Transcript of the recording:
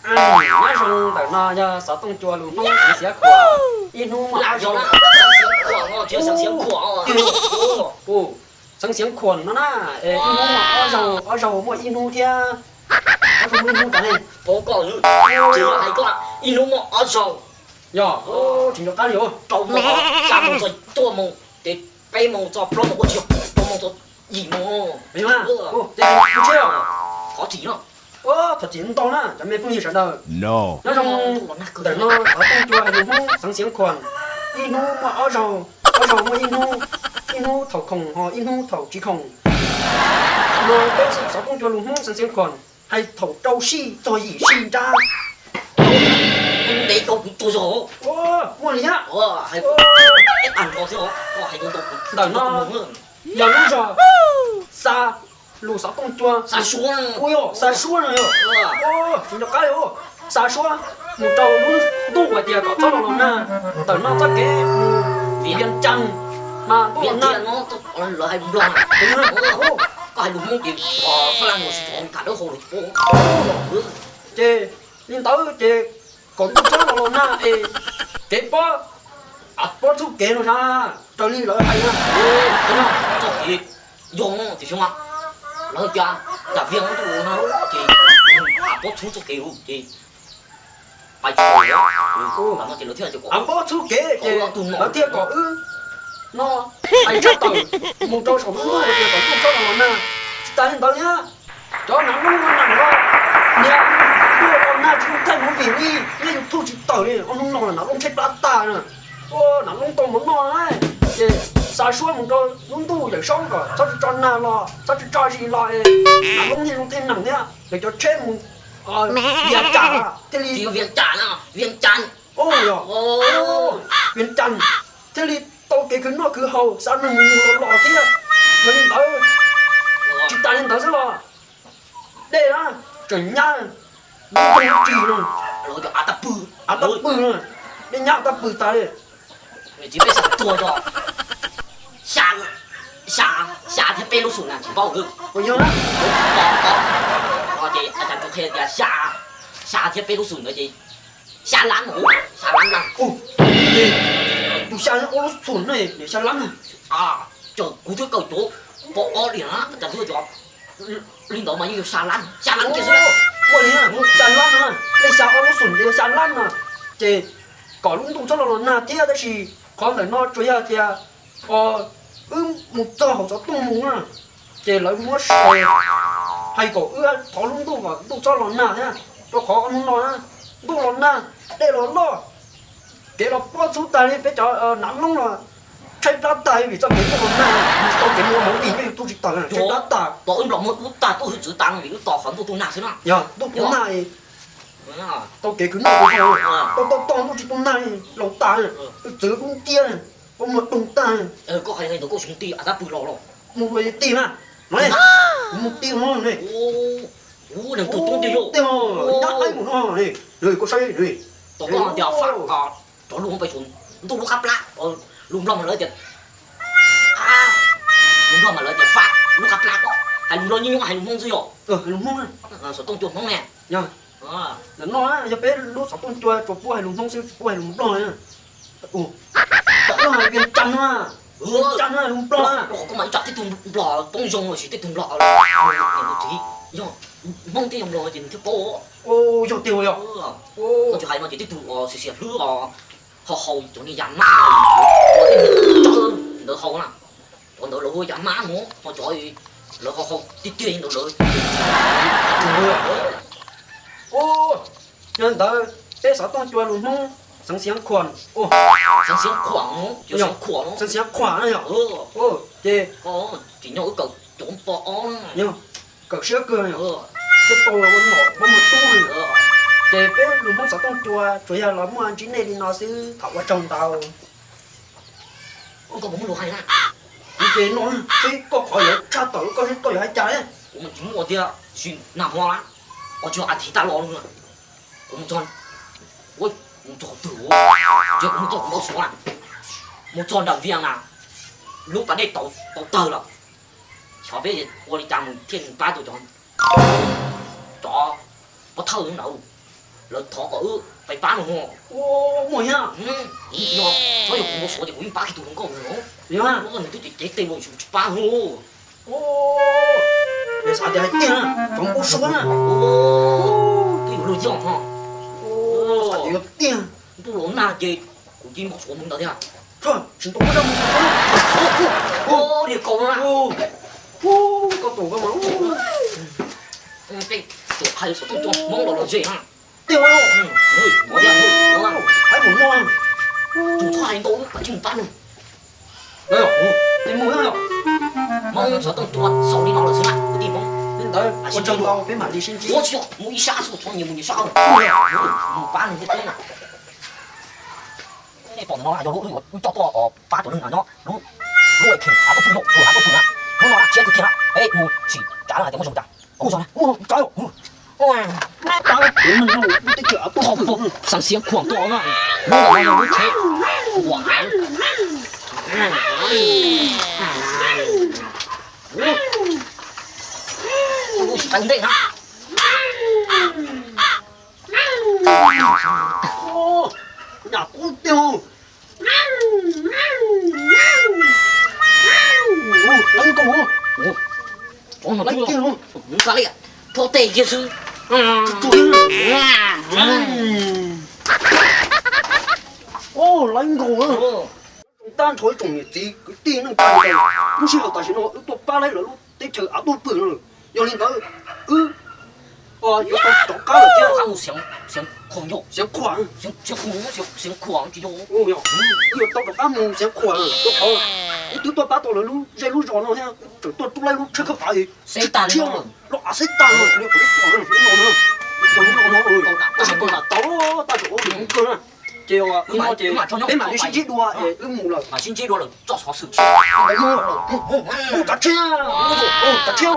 Nyob zoo, ntawm no yog xov tooj cua lus Hmoob Xeev Xiav Khuam, ib hnub muaj ob zaug. Xeev Xiav Khuam no na, es ib hnub muaj ob zaug, ob zaug muaj ib hnub thiab, ob zaug muaj ib hnub tas li. Yog, tsis nco qab li os. Rau moo txog cuaj moo, ces peb moo txog plaub moo, ua tsis yog rau moo txog yim moo. Ces thov txim ntau na cov me phooj ywg sawv daws. Nyob zoo, ntawm no xov tooj cua hais lus Hmoob Xeev Xiav Khuam, ib hnub muaj ob zaug, ob zaug muaj ib hnub, ib hnub thaum khoom ho ib hnub thaum tsis khoom. No peb xov tooj cua lus Hmoob Xeev Xiav Khuam hais thaum rau sij txog yim sij nrab. Ntev tau kuv tuag zog. Muaj li thiab. Ntawm no yog lub zog xa lus xov tooj cua, xa suab, ua yog xa suab no yog. Tsis nco qab li, xa suab mus rau lub ntuj hais tias kom txhob los los nag. Ntawm no txoj kev mus Vias Cas mas ntuj los nag. Koj hais lus Hmoob ces Fab Laj Mus tsis txog tham dawb hau lawm. Ces li ntawd ces kom ntuj txhob los los nag es kev pob, av pob txhub kev no na, raws li lawv hais na. Txoj kev yog tias xyoo lawv cas yam Vias Cas ntuj los nag ces av pob txhub txoj kev ces pais tsis tau. Av pob txhub kev ces lawv thiaj kom wb no pais tshaj tawm mus rau saum lub ntuj hais tias kom ntuj txhob los los nag. Tsis tas li ntawd thiab, cov nav loob no na, niag ntuj los nag tsis zoo thaij movie li, nyob YouTube tsis tawm li, ob hnub no nav loob tshaib plab tag na. Nav loob tau mov noj na, ces xa suab mus rau lub ntuj Yawm Saub kom txhob tsis tso nag los txhob tsis tso zis los es nav loob thiaj zoo thaij neeg thiab. Lawv cov tsheb mus Vias Cas thiaj li, Vias Cas thiaj li tau kev khwv noj khwv haus xa neeg mus mus los los thiab. Yog li ntawd, tsis tas li ntawd xwb los dej na tseem nyab, lub ris no, av tab pw, av tab pw no, dej nyab av tab pw tas li. Txiv peb xav tuag zog, xya, xya, xya thiab peb lub xum na tsis paub. Ua yog na, ces a cas tsuas qhia tias xya, xya thiab peb lub xum ntawd ces xya lab, xya lab na. Tus xya ua lub xum na, xya lab na. Ces kuv twb kaw tuav pov ob li na, cas twb cov li ntawd mas yeej yog xya lab, xya lab kiag xwb. Ua li xya lab na, lej xya ob lub xum ces yog xya lab na. Ces kom lub ntuj txhob los los nag thiab, tab sis qhov ntawm no tsuas yog tias wb mus txog hauv xov tooj mus na, ces lawv muab hais kom wb thov lub ntuj kom ntuj txhob los nag thiab, rau qhov ob hnub no ntuj los nag, dej los loj, kev los pob txhub tag li, peb cov nav loob los tshaib plab tag li vim txoj kev ntuj los nag, tsis tau kev mus ua movie, YouTube tsis tawm, tshaib plab tag. Tau wb nplog muag dub tag, tuaj hwj txwv tas vim wb tos qhov ntuj tuaj nag xwb na. Yog ntuj tuaj nag, tau kev khwv noj khwv haus, tau tau tau ntuj tsis tuaj nag, laus tas, wb txwv dub ntiab, pob muag doog tag. Koj hais ntawd koj xyov ti av tab pw los los mus ti na, no, kuv mus ti no ne. Ub, neeg twg tub twg yog, nyab qaib mus no ne, koj saib ne. Tom koj tias fab, cov lus pais saum ntuj lub qab plab, lus nplog mas lawv tias, lus nplog mas lawv tias fab lub qab plab. Hais lus nplog nyuaj nyuaj, hais lus Hmoob xwb yog. Xov tooj cua Hmoob ne. Ntawm no yog peb lub xov tooj cua tsuas pub hais lus Hmoob xwb, tsis pub hais lus nplog li. Tam no hais Vias Cas no, Vias Cas no lus nplog. Koj mas ib tsam tej tug nplog poob zoo los sis tej tug nplog, yog Hmoob thiab yog nplog ces nws thiaj paub. Yog tiag yog. Koj tsis hais no ces tej tug xiam xiam hlwb os, ho haus cov niag yas mab, cov ntawd haus na, cov ntawd lawv hu yas mab no, ho cov lawv ho haus tiag tiag li ntawd lawv. Yog ntawd peb xov tooj cua lus Hmoob Xeev Xiav Khuam, Xeev Xiav Khuam, Xeev Xiav Khuam na yog. Ces tsim nyog wb kawm cov npo ob na, yog kawm siab kawg, thiaj tau ua nom muaj muaj tub. Ces peb lus Hmoob xov tooj cua tsuas yog los muaj ntsib nej li no xwb, thov ua tsaug ntau. Koj puas muaj lus hais na? Kuv ces no, seb koj qhov yuav tshaj tawm koj seb koj yuav hais cas. Kuv mas tsis muaj tiag, sim nag hmo na, os tsis yog as thiv tag los no, kuv mus txog, mus txog twg, ces kuv mus txog kuv npau suav na, mus txog nram Vias na, lub pas dej tau tawg lawm, xyov peb ua li cas mus thiaj pab tau cov, cov pov thawj ntawd. Lawv thov kom wb pab no. Ua, muaj thiab. Yog, txhob yog kuv npau suav ces kuv yeej pab kiag tus hluas nkauj ntawd no. Yog, nws twb cev cev tes los tsis pab no. Xav tias hais tiag na, txhob npau suav na. Twb yuav luag coj ho. Xav tias yuav tiag. Ntuj los nag ces kuv cia li npau suav mus ntawd thiab. Tsis nrau muab zaj mus. Niag kaus na. Koj tus koj mas. Tej tuam phais xov tooj tua Hmoob los los ze na. Tej ua, ua, ua, ua, ua, ua, ua, tus txhob hais ntau, pab tsis mus pab nws. Hmoob xov tooj tua xaus li no lawm xwb na kwv tij Hmoob. Li ntawd ua tsaug ntau, peb mam li sib ntsib. Ua tsis yog mus ib sab xwb, txhob nyias mus nyias sab. Mus pab nws thiab peb na. Nej pom ntawm no yog lub wb yuav wb coj tuaj pab cov neeg nyob lub, lub kheem av tuaj pwg no, av tuaj pwg na. Lub no na tshiab kawg kiag na, peb mus sim tsav hais tias muaj zoo cas. Kuj zoo na, kuj zoo na. Xav xiav khuam tuaj na, lub no yog lub tsheb khuam. Lub tsis tau ntej na. Nyam qub tiag. Lawv nkaus, lawv nkaus, nqa li, thov tes kiag xwb. Lawv nkaus. Zoo tag nrho ib tsoom niam txiv kwv tij neej tsa, lub sij hawm tam sim no wb tuaj pab laib lawv lub teb chaws av tuaj pwg no lawm. Yog li ntawd wb yuav tau rov qab lawm thiab. Xiav khuam, xiav khuam, xiav khuam, wb yuav tau rov qab mus xiav khuam rau qhov wb twb tuaj pab tau lawv lub zej lub zos no thiab, wb tseem tuaj rub laib lub tsheb khawb av xeb tag li no, los av xeb tag no, tau tag nrho ua li kawg na. Ces wb no ces peb mam li sib ntsib dua es wb mus lawm, mam sib ntsib dua lawm txoj xov xwm. Mus, mus, mus, tsav tsheb, mus, tsav tsheb.